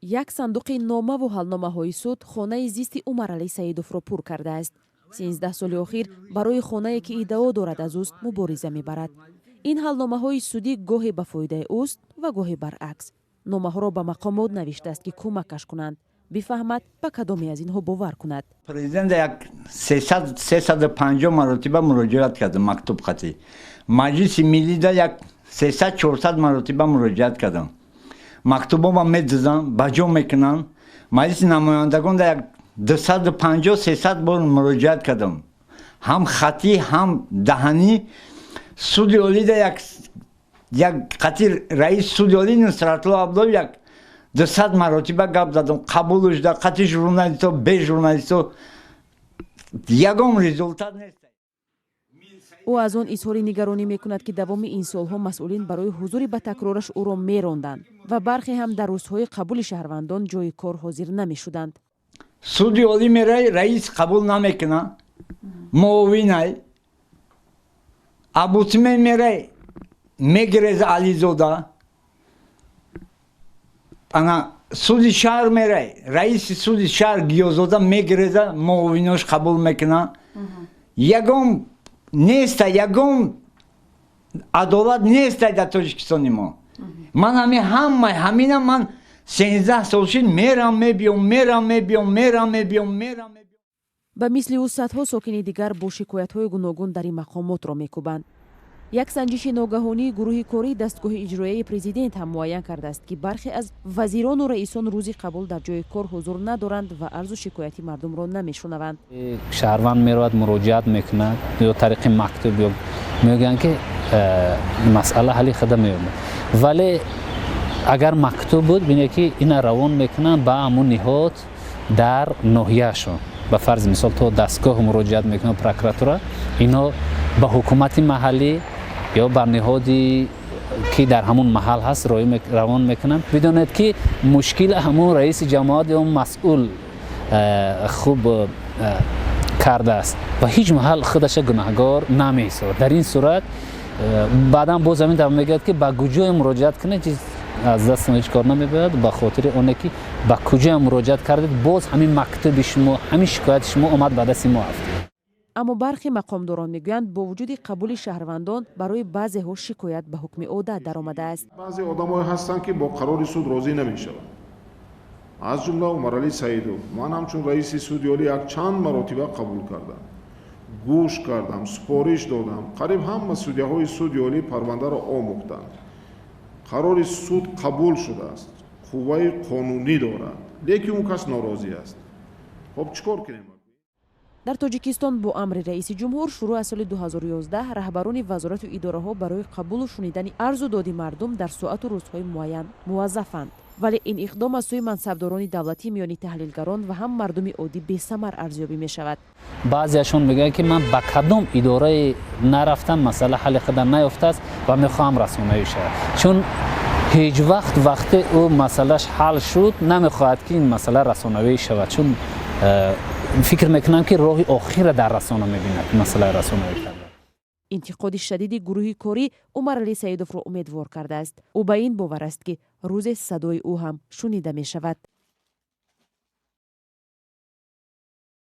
Як сандуқи номаву ҳалномаҳои суд хонаи зисти Умаралӣ Саидовро пур кардааст. 13 соли охир барои хонае, ки иддао дорад аз ӯст, мубориза мебарад. Ин ҳалномаҳои судӣ гоҳе ба фоидаи ӯст ва гоҳе баръакс. Номаҳоро ба мақомот навиштааст, ки кӯмакаш кунанд бифаҳмад, ба кадоме аз инҳо бовар кунад. Президент як 350 маротиба муроҷиат кардам мактуб хатӣ, Маҷлиси миллида як 300-400 маротиба муроҷиат кардам. Мактубома медузам, ба ҷо мекунам. Маҷлиси намояндагонда як 250-300 бор муроҷиат кардам, ҳам хатӣ, ҳам даҳанӣ. Суди олида як қати раиси суди олӣ Нусратулло Абдуллоев як 200 маротиба гап задам. Қабулш да қати журналисто, бе журналисто ягон результат нест. Ӯ аз он изҳори нигаронӣ мекунад, ки давоми ин солҳо масъулин барои ҳузури ба такрораш ӯро меронданд ва бархе ҳам дар рӯзҳои қабули шаҳрвандон ҷои кор ҳозир намешуданд. Суди олӣ мераи, раис қабул намекунад, муовинай. Омбудсмен мерай, мегиреза Ализода. Ана суди шаҳр мерай, раиси суди шаҳр Гиёзода мегиреза, муовинош қабул мекунад. Ягон неста, ягон адолат нестай дар Тоҷикистони мо. Ман ҳами ҳама ҳамина ман 13 сол шид, мерам, мебиём, мерам, мебиём, мерам, мебиём, мерам. Ба мисли ӯ садҳо сокини дигар бо шикоятҳои гуногун дар ин мақомотро мекӯбанд. Як санҷиши ногаҳонии гурӯҳи кории дастгоҳи иҷроияи президент ҳам муайян кардааст, ки бархе аз вазирону раисон рӯзи қабул дар ҷои кор ҳузур надоранд ва арзу шикояти мардумро намешунаванд. Шаҳрванд меравад, муроҷиат мекунад ё тариқи мактуб, ё мегӯянд, ки масъала ҳалли худа меёбад. Вале агар мактуб буд, бинед, ки ина равон мекунанд ба ҳамун ниҳод дар ноҳияшон. Ба фарзи мисол, то дастгоҳ муроҷиат мекунанд, прокуратура, ино ба ҳукумати маҳаллӣ ё ба ниҳоди, ки дар ҳамун маҳал ҳаст, равон мекунанд. Бидонед, ки мушкил ҳамун раиси ҷамоат ё масъул хуб кардааст ва ҳеҷ маҳал худаша гунаҳгор намеҳисобад. Дар ин сурат баъдан боз ҳамин тавр мегӯяд, ки ба куҷое муроҷиат кунед, аз дастам ҳеҷ кор намебояд, ба хотири оне ки ба куҷое муроҷиат кардед, боз ҳамин мактуби шумо, ҳамин шикояти шумо омад, ба дасти мо афтид. Аммо бархе мақомдорон мегӯянд, бо вуҷуди қабули шаҳрвандон, барои баъзеҳо шикоят ба ҳукми одат даромадааст. Баъзе одамое ҳастанд, ки бо қарори суд розӣ намешаванд, аз ҷумла Умаралӣ Саидов. Ман ҳамчун раиси суди олӣ якчанд маротиба қабул кардам, гӯш кардам, супориш додам. Қариб ҳама судяҳои суди олӣ парвандаро омӯхтанд. Қарори суд қабул шудааст, қувваи қонунӣ дорад, лекин он кас норозӣ аст. Хоб, чӣ кор кунем? Дар Тоҷикистон бо амри раиси ҷумҳур шурӯъ аз соли 2011 раҳбарони вазорату идораҳо барои қабулу шунидани арзу доди мардум дар соату рӯзҳои муайян муваззафанд. Вале ин иқдом аз сӯи мансабдорони давлатӣ, миёни таҳлилгарон ва ҳам мардуми оддӣ бесамар арзёбӣ мешавад. Баъзеашон мегӯянд, ки ман ба кадом идорае нарафтам, масъала ҳалли худа наёфтааст ва мехоҳам расонаӣ шавад, чун ҳеҷ вақт вақте ӯ масъалаш ҳал шуд, намехоҳад, ки ин масъала расонавӣ шавад, чун фикр мекунам, ки роҳи охирра дар расона мебинад масъалаи расонавӣ карда. Интиқоди шадиди гурӯҳи корӣ Умаралӣ Саидовро умедвор кардааст. Ӯ ба ин бовар аст, ки рӯзе садои ӯ ҳам шунида мешавад.